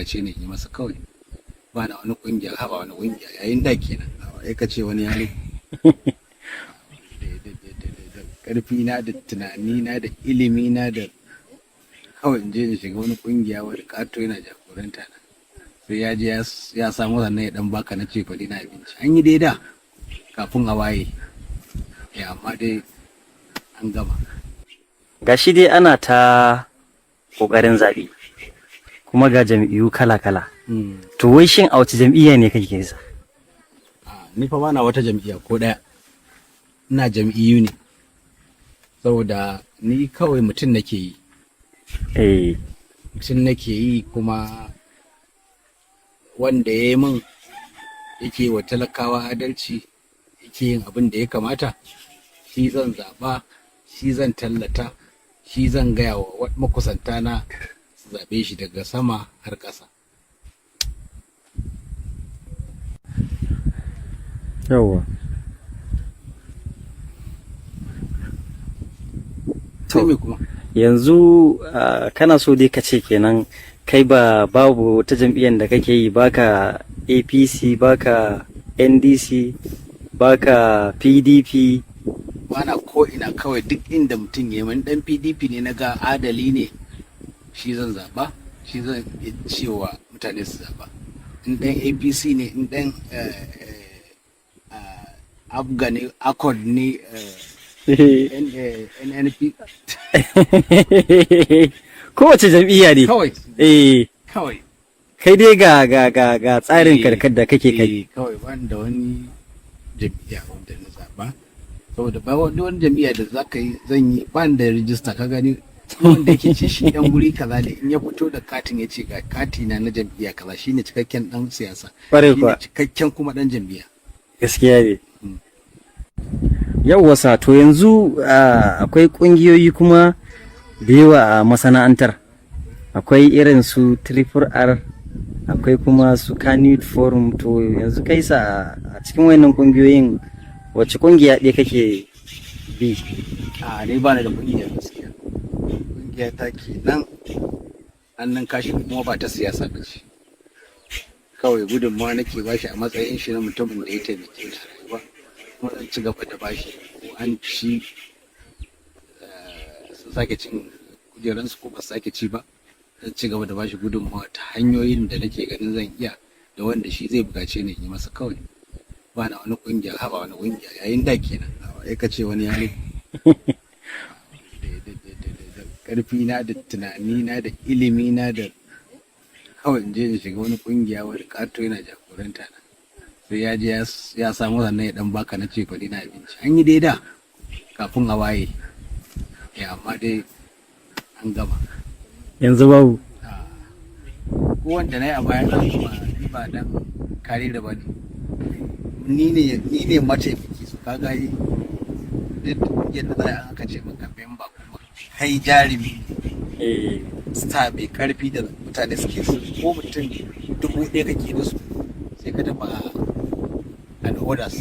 bukace ni in yi masa kawai. Ba na wani kungiya, haba wani kungiya yayin da kenan. Ya kace wani yaro. Karfi na da tunani na da ilimi na da kawai in je in shiga wani kungiya, wani kato yana jagoranta na. Sai ya je ya samu sannan ya dan baka na cefane na abinci. An yi dai da kafin a waye. Ya amma dai an gama. Gashi dai ana ta ƙoƙarin zaɓe, kuma ga jam'iyyu kala-kala. To wai shin a wace jam'iyya ne kake sa? Ni fa bana wata jam'iyya ko ɗaya. Ina jam'iyyu ne. Saboda ni kawai mutum nake yi. Mutum nake yi, kuma wanda ya yi min, yake wa talakawa adalci, yake yin abin da ya kamata, shi zan zaɓa, shi zan tallata, shi zan gaya wa makusanta na su zaɓe shi daga sama har ƙasa. Yawwa. Sai me kuma? Yanzu kana so dai ka ce kenan kai ba babu wata jam'iyyar da kake yi, baka APC, baka NDC, baka PDP? Bana ko ina, kawai duk inda mutum ya yi dan PDP ne na ga adali ne, shi zan zaɓa, shi zan cewa mutane su zaɓa. In dan APC ne, in dan APGA ne, Accord ne, NNP. Kowace jam'iyya ne. Kawai. Kawai. Kai dai ga tsarin karkar da kake kai. Eh, kawai ban da wani jam'iyya wanda na zaɓa. Saboda ba wani jam'iyya da za ka yi zan yi, ban da rijista, ka gani, wanda yake ce shi dan guri kaza ne, in ya fito da katin ya ce ga kati na na jam'iyya kaza, shine cikakken dan siyasa. Kwarai Shine kuwa. cikakken kuma dan jam'iyya. Gaskiya ne. Yau wasa to yanzu akwai ƙungiyoyi kuma da yawa a masana'antar. Akwai irin su Triple R, akwai kuma su Kannywood Forum. To yanzu kai sa a cikin wayannan ƙungiyoyin, wacce ƙungiya ɗaya kake bi? A ni ba ni da kungiya gaskiya. Kungiya ta kenan annan kashi, kuma ba ta siyasa ba ce. Kawai gudunmawa nake bashi a matsayin shi na mutumin da ya taimake ni a rayuwa, kuma zan ci gaba da bashi ko an ci sun sake cin kujeransu ko ba su sake ci ba, zan ci gaba da bashi gudunmawa ta hanyoyin da nake ganin zan iya da wanda shi zai bukace ni in yi masa kawai. Ba na wani kungiya, haba wani kungiya yayin da kenan. Ya kace wani yaro. Karfi na da tunani na da ilimi na da kawai in je in shiga wani kungiya, wani kato yana jagoranta na. Sai ya je ya samu sannan ya dan baka na cefane na abinci. An yi dai da kafin a waye. Ya amma dai an gama. Yanzu babu. Ko wanda na yi a baya ɗan kuma ni ba dan kare da ba ne. Ni ne mataimaki su, kaga yi yadda za a aka ce maka memba kuma kai jarumi star mai karfi da mutane suke so, ko mutum 1000 kake da su, sai ka taɓa and orders.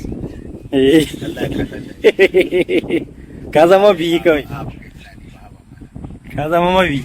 Allah ya Ka zama biyi kawai. A ba kai tunani ba, ba. Ka zama mabi.